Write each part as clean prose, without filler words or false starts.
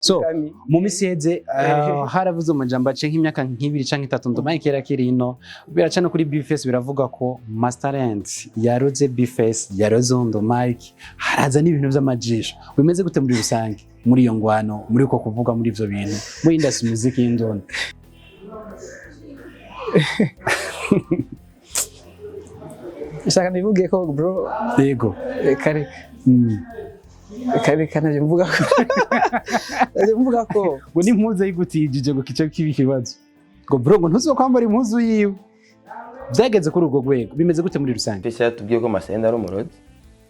So mu misi iheze haravuze amajambo aciye nk'imyaka nk'ibiri canke itatu, ndumaye kera kiri ino, biraca no kuri Bface, biravuga ko Masterland yaroze Bface, yaroze Ondo Mike, haraza n'ibintu vy'amajisho. Bimeze gute muri rusange muri iyo ngwano, muri uko kuvuga, muri ivyo bintu, muri industry music y'Indundi? Shaka nivuge ko, bro. Yego. Reka, reka. Reka, reka, ntavyo mvuga ko, ntavyo mvuga ko. Ngo n'impuzu ayigutijije, ngo kice kibi kibazo, ngo bro, ngo ntuzokwambara impuzu yiwe. Vyageze kuri urwo rwego. Bimeze gute muri rusange? Pesa yatubwiye ko Masterland ari umurozi.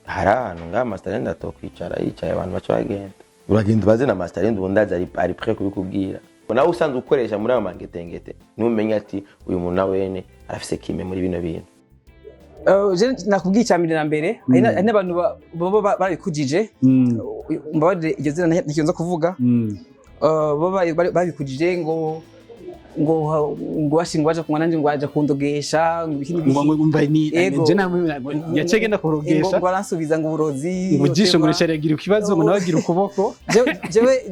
Hari ahantu ngaha Masterland atokwicara, yicaye abantu baca bagenda. Uragenda ubaze na Masterland, ubundi aza ari prêt kubikubwira. Nawe usanzwe ukoresha muri ayo mangetengete, numenye ati uyu muntu na wene arafise kime muri bino bintu. Je nakubwiye icya mbere na mbere, hari n'abantu baba barabikujije. Mbabarire, iryo zina ntakinzo kuvuga. Baba babikujije ngo bashinga baje kunywa, nanjye ngo baje kundogesha, ngo ibiki n'ibiki. Ngo mba ni Yego. je namwe yace genda ngo kurogesha. Ngo baransubiza ngo uburozi. Ngo ijisho ngo whatever. risharagira ikibazo, ngo nawe agira ukuboko.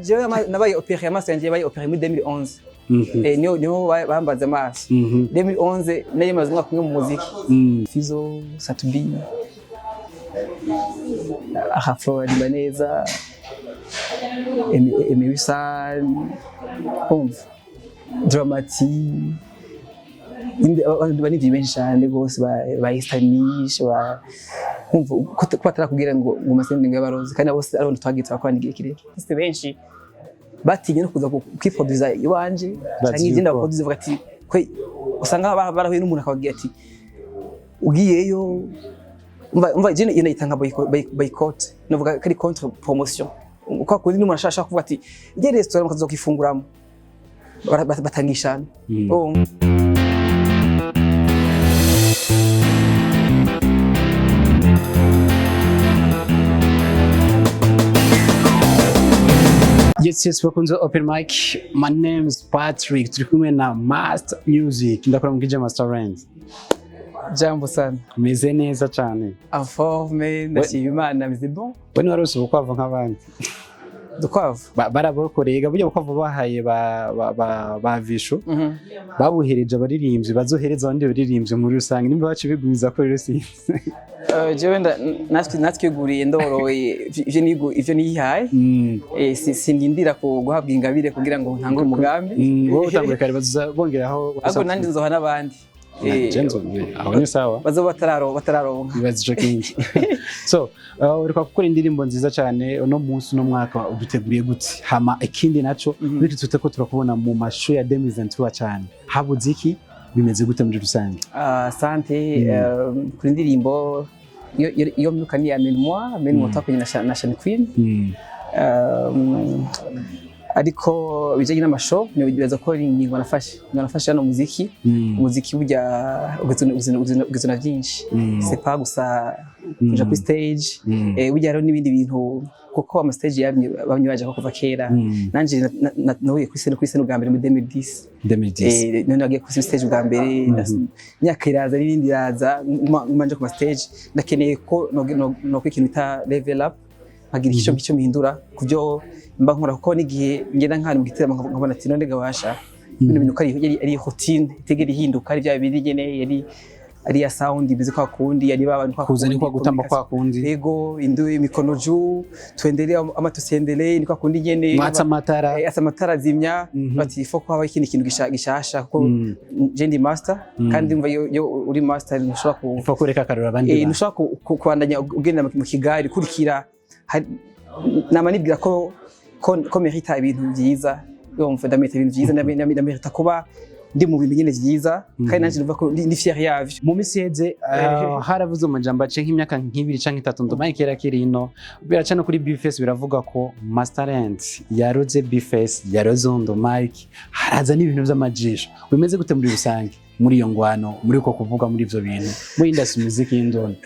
Jewe nabaye opéré amaso yanjye, yabaye opéré muri 2011. Niho bambaze amaso. 2011 nari maze umwaka umwe mu muziki. Fizo, Satubi, Afro arimba neza, Emi Wisan, umva, Dramati, abantu banivye benshi cyane rwose, ba Estanish, ba umva ko batarakubwira ngo masende ngo y'abarozi, kandi abo bose ari abantu twagiye turakorana igihe kirekire. Artiste benshi batinye no kuza kwiproduza iwanje Bazi canke izindi yuko- baproduza, bavuga ati kwe usanga barahuye n'umuntu akababwira ati ugiyeyo. Umva, je iyo nayita nka boycott, novuga ko ari contre promotion, kwa kundi n'umuntu ashaka kuvuga ati ijye restaurant mukazokifunguramo, batangishana. Oh. Yes, bakunze open mic. My name is Patrick. Turi kumwe na Master Music. Ndakora mu kije Master Rands. Jambo sana. Meze neza cyane. En forme, ndashima Imana, meze bon. We ni warose ubukwavu nk'abandi? Dukwavu? Barabukoreye burya bukwavu bahaye ba Vishu, babuhereje abaririmbyi bazohereza abandi baririmbyi muri rusange, nimba baci bigumiza ko rero sinzi. Jewe natwiguriye, ndoroye ivyo niyihaye. Sindindira ku guhabwa ingabire kugira ngo ntangure umugambi. Wowe utanguye kare, bazoza bongeraho. Ahubwo nanjye nzoha n'abandi. Jenzo aho ni sawa. Bazoba batararonka. Ibaza ico kintu. So uriko gukora indirimbo nziza cyane uno munsi, uno mwaka uduteguriye gute? Hama ikindi naco, bityo tute ko turakubona mu mashow ya 2023 cyane, habuze iki? Bimeze gute muri rusange? Ah, asante. Kuri indirimbo iyo myuka ni ya Menmoa Menmoa, twakoranye na Shani Queen. Ariko bijanye n'amashow, nibaza ko ari ingingo nafashe hano muziki. Umuziki burya ugizwe na byinshi, c'est pas gusa kuja kuri stage. Burya hariho n'ibindi bintu, kuko ama stage yamye bamye baje ko kuva kera. Nanje nahuye kuri scène bwa mbere muri 2010. 2010. None nagiye kuri stage bwa mbere, imyaka iraza n'ibindi iraza, nguma nja ku ma stage. Ndakeneye ko no ikintu bita level up, nkagira icyo mpindura ku byo mba nkora, kuko n'igihe ngenda nkari mu giteramo nkabona ati none gabasha bino bintu ko ari routine itigera ihinduka, ari bya bindi nyene, yari ari ya sound imeze kwa kundi, yari ba bantu kwa Kuza ni kundi, kwa gutamba kwa kundi. Yego, indu imikono juu, tuendelee ama tusiendelee, ni kwa kundi nyene. Mwatsa amatara. Asa amatara azimya. Bati faut ko haba ikindi kintu gishasha, kuko je ndi master, kandi umva iyo uri master ntushobora ku Upfa kureka akarura abandi bantu. Ntushobora kubandanya ugenda mu kigari kurikira. Nama nibwira ko merita ibintu byiza, yumva ndamerita ibintu byiza, ndamerita kuba ndi mu bintu nyene vyiza, kandi nanje numva ko ndi fier yavyo. Mu misi iheze haravuze amajambo aciye nk'imyaka nk'ibiri canke itatu, ndumaye kera kiri ino, biraca no kuri Bface, biravuga ko Masterland yaroze Bface, yaroze Ondo Mike, haraza n'ibintu vy'amajisho. Bimeze gute muri rusange muri iyo ngwano, muri uko kuvuga, muri ivyo bintu, muri industry music y'Indundi?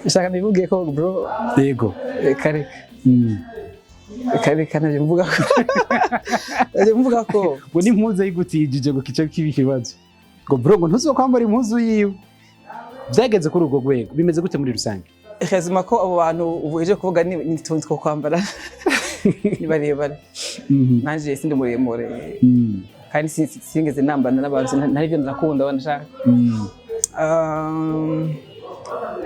Shaka nivuge ko, bro. Yego. Reka, reka. Reka, reka, ntavyo mvuga ko, ntavyo mvuga ko. Ngo n'impuzu ayigutijije, ngo kice kibi kibazo, ngo bro, ngo ntuzokwambara impuzu yiwe. Byageze kuri urwo rwego. Bimeze gute muri rusange? Hezima ko abo bantu ubu ejo kuvuga ni utuntu two kwambara, ni barebare. Nanje sindi muremure kandi sinigeze nambana n'abantu, ntari byo ndakunda banashaka.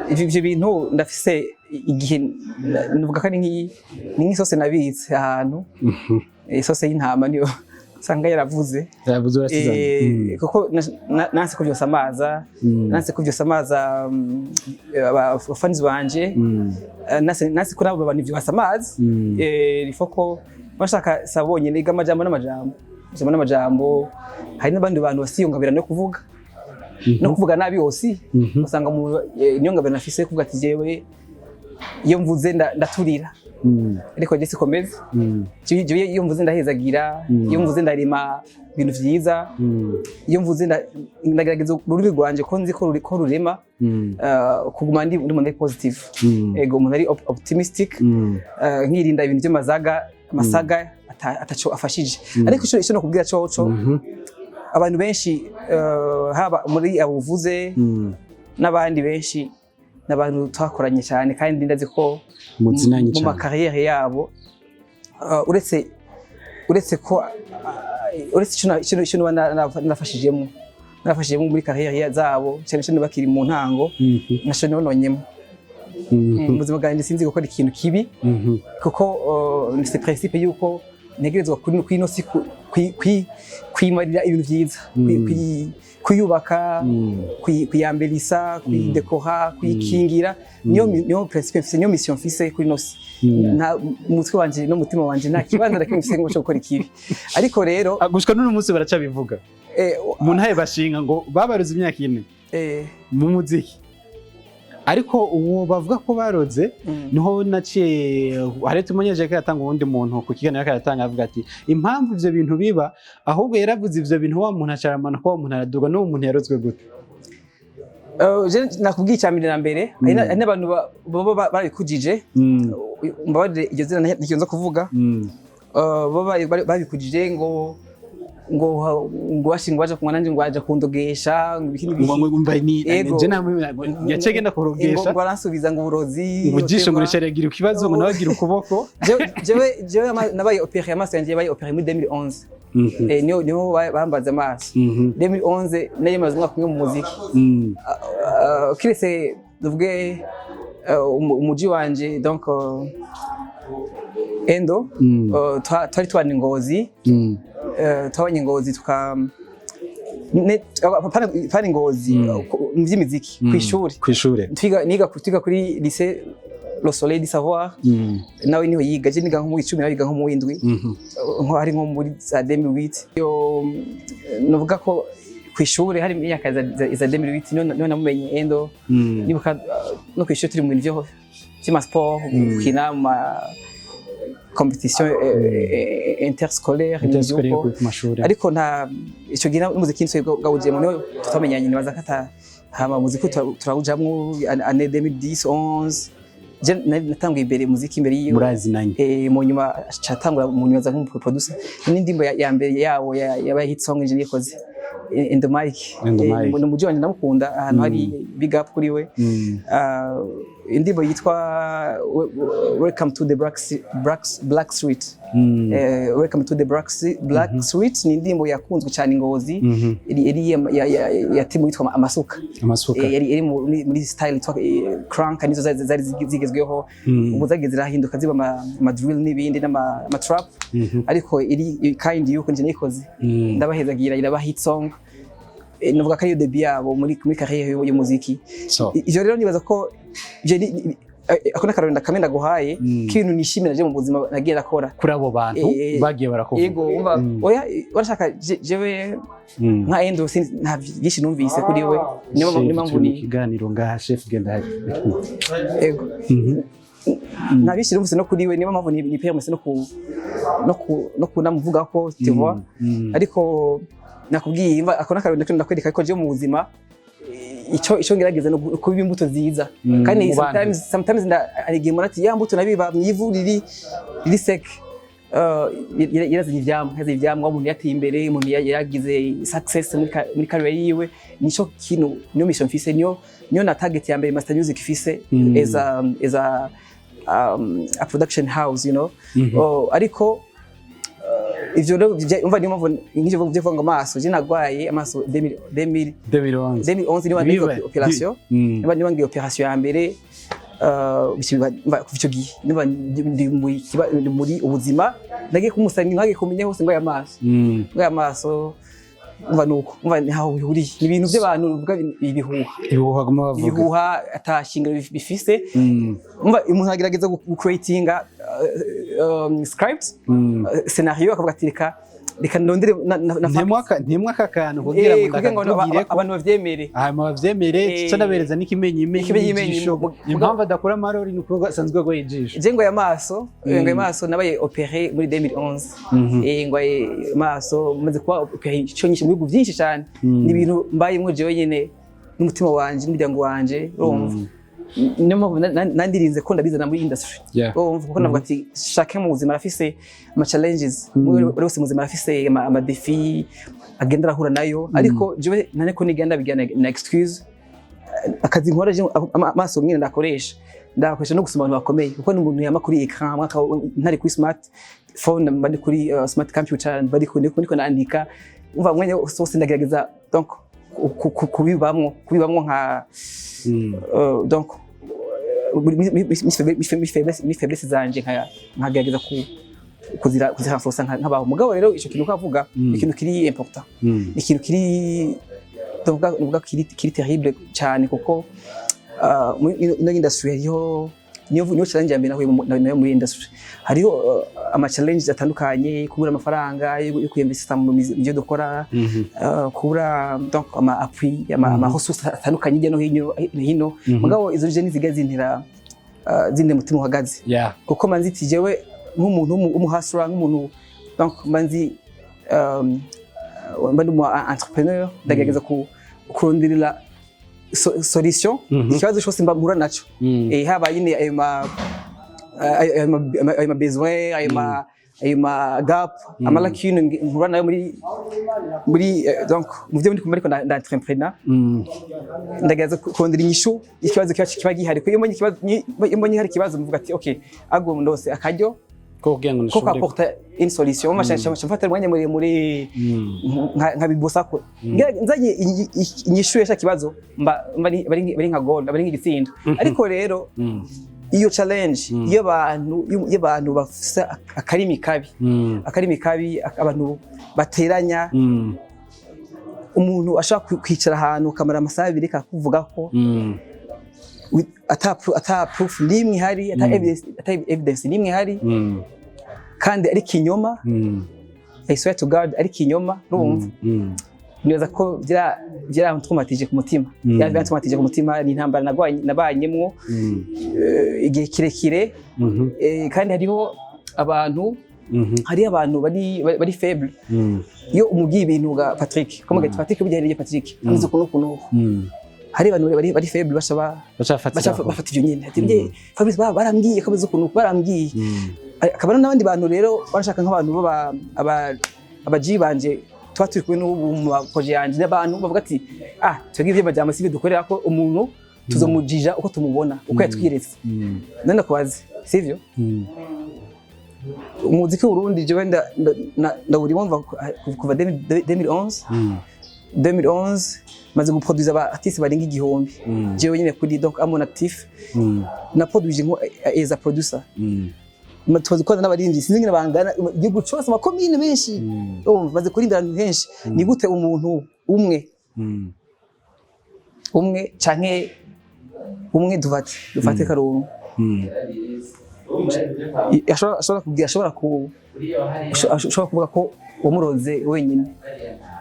Ivyo bintu ndafise igihe nuvuga ko ari ni nk'isose nabitse ahantu, isose y'intama niyo usanga yaravuze. Yavuze urasizana. Kuko nanse ko vyose amaza, nanse ko vyose amaza abafanizi banje. Nanse ko nabo abantu ivyo basamaza. Il faut ko bashaka sabonye niga amajambo n'amajambo, amajambo n'amajambo. Hari n'abandi bantu basiyongabira no kuvuga, no kuvuga nabi hose. Usanga mu niyo ngabira nafise kuvuga ati jewe iyo mvuze ndaturira, ariko je sikomeza. Jewe iyo mvuze ndahezagira, iyo mvuze ndarema ibintu vyiza, iyo mvuze ndagerageza ururimi rwanje ko nzi ko ko rurema, kuguma ndi umuntu ari positive. Ego, umuntu ari optimistic, nkirinda ibintu by'amazaga, amasaga ataco afashije. Ariko ico no kubwira coco, abantu benshi, haba muri abo uvuze n'abandi benshi, n'abantu twakoranye cyane kandi ndazi ko Muzinanye mu cyane. ma carrière yabo, uretse ko uretse ico noba nafashijemo muri carrière zabo, cyane cyane bakiri mu ntango, naco nononyemo. Mu buzima bwanjye sinzi gukora ikintu kibi, kuko c'est principe yuko ntegerezwa kuri ino si kwimarira ibintu vyiza, kwiyubaka, kwiyambelisa, kwidekora, kwikingira. Niyo principe mfise, niyo mission mfise kuri ino si. Nta umutwe wanje n'umutima wanje, nta kibanza na kimwe mfise ngo cyo gukora ikibi. Ariko rero Ah, gushika n'uno munsi baracabivuga mu ntahe bashinga ngo babaruze imyaka 4 mu muziki, ariko uwo bavuga ko baroze, niho naciye hari tumenyeje ko yatanga uwundi muntu ku kiganiro, ariko aratanga avuga ati impamvu ivyo bintu biba, ahubwo yaravuze ivyo bintu, wa muntu acaramanuka, wa muntu araduga, n'uwo muntu yarozwe gute? Je nakubwiye icya mbere na mbere, hari n'abantu baba babikujije. Mbabarire, iryo zina ntakiyonza kuvuga. Baba babikujije ngo bashinga baje kunywa nanje, ngo baje kundogesha, ngo ibiki n'ibiki. Ngo mba ni Ego. je namwe yaciye agenda ngo kurogesha. Ngo aransubiza ngo uburozi. Ngo ijisho ngo whatever. rica rigira ikibazo, ngo nawe agira ukuboko. Jewe nabaye opéré amaso yanjye, yabaye opéré muri 2011. Niho bambaze amaso. 2011 nari maze umwaka umwe mu muziki. Kiretse tuvuge umuji wanje, donc Endo, twari tubana i Ngozi. Twabanye i Ngozi tuka pana i Ngozi, mu by'imiziki kw'ishuri. Kw'ishure. Twiga niga twiga kuri lycée Le Soleil du Savoir. Nawe niho yiga, je niga nko mu 10, nawe yiga nko mu 7, nko hari nko muri za 2008. Yo novuga ko kw'ishure hari imyaka za 2008 niho namumenye Endo. Nibuka no kw'ishure turi mu bintu vyo vy'ama sport, gukina mu ma compétition interscolaire, ibintu Interscolaire. vy'uko. Ku mashuri. Ariko nta ico gihe n'umuziki nso bwawujemo, niho tutamenyanye. Nibaza ko ata hama umuziki turawujamwo année 2010 11. Je natanguye imbere umuziki imbere yiwe. Murazinanye. Mu nyuma catangura mu nyuma za nk'umu producer n'indirimbo ya mbere yabo yabaye hit song nje nikoze, In the Mic. In the Mic. Ni umuji wanje, ndamukunda ahantu hari, big up kuri we. Indirimbo yitwa Welcome to the Black Street. Welcome to the Black Street ni indirimbo yakunzwe cyane i Ngozi. Iri ya timu yitwa Amasuka. Amasuka. Yari iri muri style yitwa crunk, nizo zari zigezweho. Ubu zagiye zirahinduka ziba ama drill n'ibindi n'ama ama trap, ariko iri kind yuko nje nayikoze, ndabahezagira, iraba hit song. Navuga ko ariyo début yabo muri carrière y'umuziki. So Ivyo rero nibaza ko ivyo ako n'akarorero kamwe ndaguhaye k'ibintu nishimira je mu buzima nagiye ndakora kuri abo bantu bagiye barakuvuga. Yego, umva, oya, warashaka jewe nka Endo nta byinshi numvise kuri we, niyo Chef, niyo mpamvu turi mu ni kiganiro ngaha, chef, genda hari. Ego, nta byinshi numvise no kuri we, niyo mpamvu ni permise no kunamuvuga ko, tu vois. Ariko nakubwiye imva ako n'akarorero ndakwereka ko je mu buzima ico ngerageza no kubiba imbuto nziza kandi mu bantu. Sometimes hari igihe umuntu ati ya mbuto nabiba mu ivu riri sec. Yarazanye ivyamwa, umuntu yateye imbere, umuntu yaragize success muri career yiwe. Nico kintu, niyo mission mfise, niyo na target ya mbere Master Music ifise as a production house. Oh, ariko ivyo rero umva, niyo mpamvu nk'ivyo byo kuvuga ngo amaso, je nagwaye amaso 2000 2000 2011. 2011 niba nize opération, niba ngiye opération ya mbere, kuva ico gihe niba ndi muri ubuzima nagiye kumusanga, nkagiye kumenya hose ngo aya maso, ngo aya maso, umva nuko umva ntaho bihuriye, ni ibintu by'abantu bivuga ibihuha. Ibihuha guma bavuga. Ibihuha ata shingiro bifise. Umva, umuntu agerageza gucreatinga script, scenario, akavuga ati reka ndondere na Ntimwaka akantu kugira ngo kugira ngo ndakatubwireko. abantu bavyemere. Hanyuma bavyemere. Tuca ndabereza n'ikimenyimenyi Ikimenyimenyi, n'ijisho. Impamvu adakura amarori ni ukuvuga asanzwe agoye ijisho. Je ngo amaso, ngo amaso nabaye opéré muri 2011. Ngo amaso maze kuba opéré inshuro nyinshi mu bihugu byinshi cyane. Ni ibintu mbayemwo jewe nyene n'umutima wanje n'umuryango wanje, urumva, niyo mpamvu nandirinze ko ndabizana muri industry. Urumva, kuko navuga ati chacun mu buzima arafise ama challenges, buri wese mu buzima arafise ama défis agenda arahura nayo. Ariko jewe nane ko nigenda bijyana na excuse, akazi nkora je, amaso nyine ndakoresha no gusoma abantu bakomeye, kuko ni umuntu yama kuri écran mwaka ntari kuri smart phone, mba ndi kuri smart computer, mba ndi ndiko nandika. Umva, umwanya wose ndagerageza donc kubibamwo nka donc muri faiblesse zanje nkagerageza kuzirenforsa nkabaho. Mugabo rero ico kintu kavuga, ikintu kiri important, ikintu kiri tuvuga kiri terrible cyane, kuko muri ino industry hariho, niyo challenge ya mbere nahuye nayo muri industry, hariho ama challenges atandukanye: kubura amafaranga yo kwinvestisa mu byo dukora, kubura donc ama appui, ama ressources atandukanye hirya no hino. Mugabo izo je ntiziga zintera zintera umutima uhagaze, kuko manzi ati jewe nk'umuntu w'umuhustler, nk'umuntu donc manzi mba ndi umu entrepreneur, ndagerageza kuronderera solution ikibazo cyose mba mpura naco. Haba nyine ayo ma besoin, ayo ma gap, ama lacune mpura nayo muri donc mu byo ndi kumva, ariko nda entrepreneur, ndagerageza kurondera inyishu ikibazo kiba gihari. Kuko iyo mbonye hari ikibazo, mvuga ati okay, ahubwo ndose akaryo ko kugira ngo ko nishobore kwapporta une solution. Mfata umwanya muremure nkabibosako nzanye inyishu y'icyo kibazo, mba bari nka goal, bari nk'igitsindo. Ariko rero iyo challenge, iyo abantu bafise akarimi kabi, akarimi kabi, abantu bateranya, umuntu ashobora kwicara ahantu akamara amasaha 2 akakuvuga ko ata proof n'imwe ihari, ata evidence n'imwe ihari, kandi ari kinyoma. I swear to God, ari kinyoma. Urumva, nibaza ko byarantraumatije ku mutima. Byarantraumatije ku mutima, ni intambara nabanyemwo igihe kirekire. Kandi hariho abantu, hariho abantu bari faible. Iyo umubwiye ibintu ga Patrick, ko mugaye Patrick, burya hariyo Patrick ameze ukuntu ukuntu, hari abantu bari faible, basha bacafatira baca bafata ivyo nyene, ati "Mbe Fabrice barambwiye ko ameze ukuntu, barambwiye." Akaba n'abandi bantu rero barashaka, nk'abantu baba aba G banje tuba turi kumwe n'ubu mu projet yanje, n'abantu bavuga ati ah, twebwe ivyo majambo sivyo dukorera, ko umuntu tuzomujija uko tumubona, uko yatwiretse. None kubaze, sivyo? Umuziki w'Uburundi jewe ndawurimo mva kuva 2011. 2011 maze guproduza aba artiste barenga 1000 jewe nyine kuri donc à mon actif. Naproduije nko as a producer. Tumaze gukorana n'abaririmbyi sinzi ingene bangana, igihugu cose, amakomine menshi. Urumva, maze kuririmbira ahantu henshi. Ni gute umuntu umwe, umwe canke umwe, dufate Karungu, ashobora kugira, ashobora kuvuga ko wamuroze wenyine?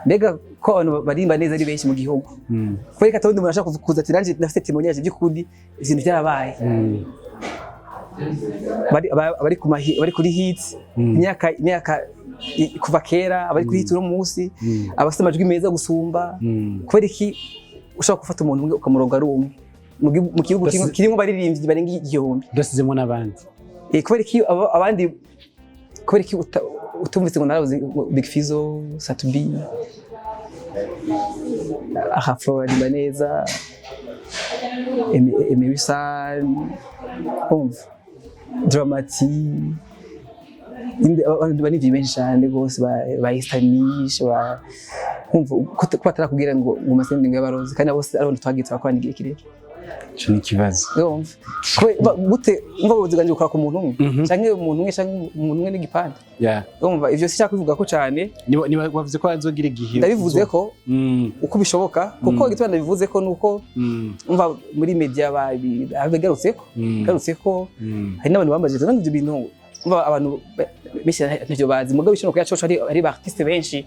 Mbega ko abantu barimba neza ari benshi mu gihugu, kubera ko atawundi muntu ashobora kuza ati nanje ndafite témoignage by'ukuri, ibintu byarabaye, bari kuri hits imyaka kuva kera, abari kuri hits uno munsi, abafite amajwi meza gusumba, kubera iki ushobora gufata umuntu umwe ukamuronga ari umwe mu gihugu kirimo abaririmbyi barenga 1000? Udasizemo n'abandi. Kubera iki abandi Kubera iki utumvise ngo narabuze Big Fizzo, Sat-B, Afro aririmba neza, Emerson, umva, Dramati, abantu banivye benshi cyane rwose, ba Estanish, ba umva ko batarakubwira ngo Masterland ngo yabaroze, kandi abo bose ari abantu twagiye turakorana igihe kirekire. Ico ni ikibazo. Urumva? Gute umva ubuzi bwanjye bukora ku muntu umwe canke umuntu umwe canke umuntu umwe n'igipande? Urumva, ivyo sinshaka kubivuga ko cyane. Niba wavuze ko azogira igihe. Ndabivuze ko uko bishoboka, kuko igituma ndabivuze ko nuko umva muri media babigarutseko garutse ko hari n'abantu bambajije none ibyo bintu. Umva, abantu benshi ntavyo bazi, mugabo bishobora kuba yacu hari ba artiste benshi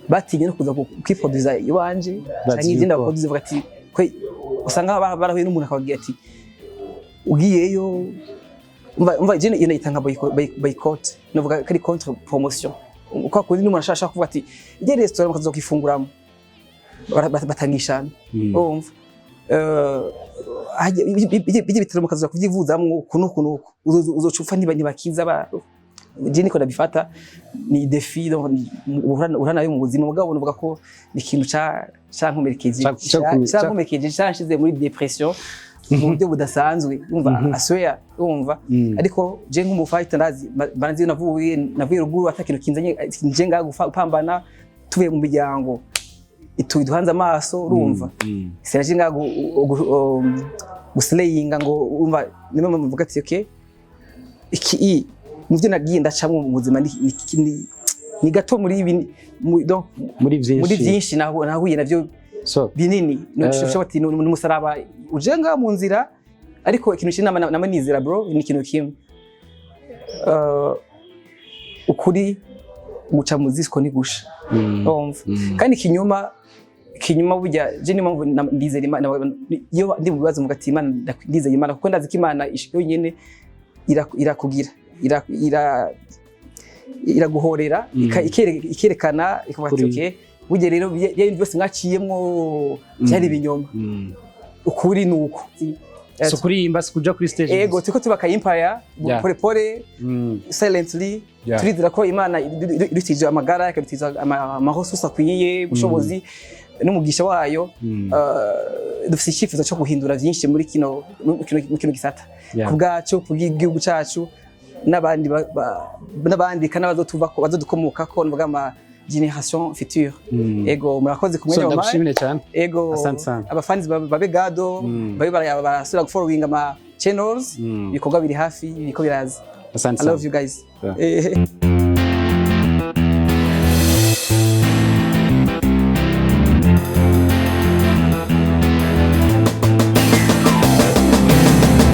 batinye no kuza kwiproduza iwanje Bazi canke izindi yuko- baproduza, bavuga ati usanga barahuye n'umuntu akababwira ati ugiyeyo. Umva, je iyo nayita nka boycott, novuga ko ari contre promotion, uko akundi n'umuntu ashaka kuvuga ati ijye restaurant mukaza kwifunguramo, batangishana. Urumva, bijya bitaro mukaza kuvyivuzamwo uku n'uku n'uku, uzoca upfa ntibakiza ba. Je niko ndabifata, ni défi, donc uhura nayo mu buzima. Mugabo nuvuga ko ni ikintu cankomerekeje, cankomerekeje, canshize muri dépression mu buryo budasanzwe, umva, asweya, umva. Ariko je nk'umufighter ndazi banzi navuye ruguru ata kintu kinzanye, nje ngaha gupambana, tuvuye mu miryango iduhanze amaso, urumva. Sinaje ngaha guslayinga ngo umva, niyo mpamvu mvuga ati okay, iki mu byo nagiye ndacamo mu buzima ni gato muri ibi donc muri byinshi. Muri byinshi nahuye navyo So binini. Ushobora ati ni umusaraba uje ngaha mu nzira, ariko ikintu kinama nama nizera, bro, ni ikintu kimwe. Ukuri guca mu ziko ntigusha. Urumva? Kandi ikinyoma burya, je niyo mpamvu ndizera Imana. Iyo ndi mu bibazo mvuga ati Imana, ndizeye Imana, kuko ndazi ko Imana yonyene irakugira iraguhorera, ikerekana, ikavuga ati okay, burya rero bya bintu byose mwaciyemwo byari ibinyoma. Ukuri ni uko. So kuririmba si kuja kuri stage. Ego, turiko tubaka empire pole pole, silently. Turizera ko Imana idutije amagara, ikadutiza amaresources akwiye, ubushobozi n'umugisha wayo. Dufite icyifuzo cyo guhindura byinshi muri kino gisata ku bwacu, ku bw'igihugu cyacu n'abandi n'abandi kandi n'abazotuva bazodukomokako, nuvuga ama génération future. Ego, murakoze ku So mwanya wampaye. Ndagushimire cyane. Ego. Asante sana. Abafans babe gado, babe barasubira gufollowing ama channels. Ibikorwa biri hafi, biriko biraza. Asante I sana. love you guys. Yeah.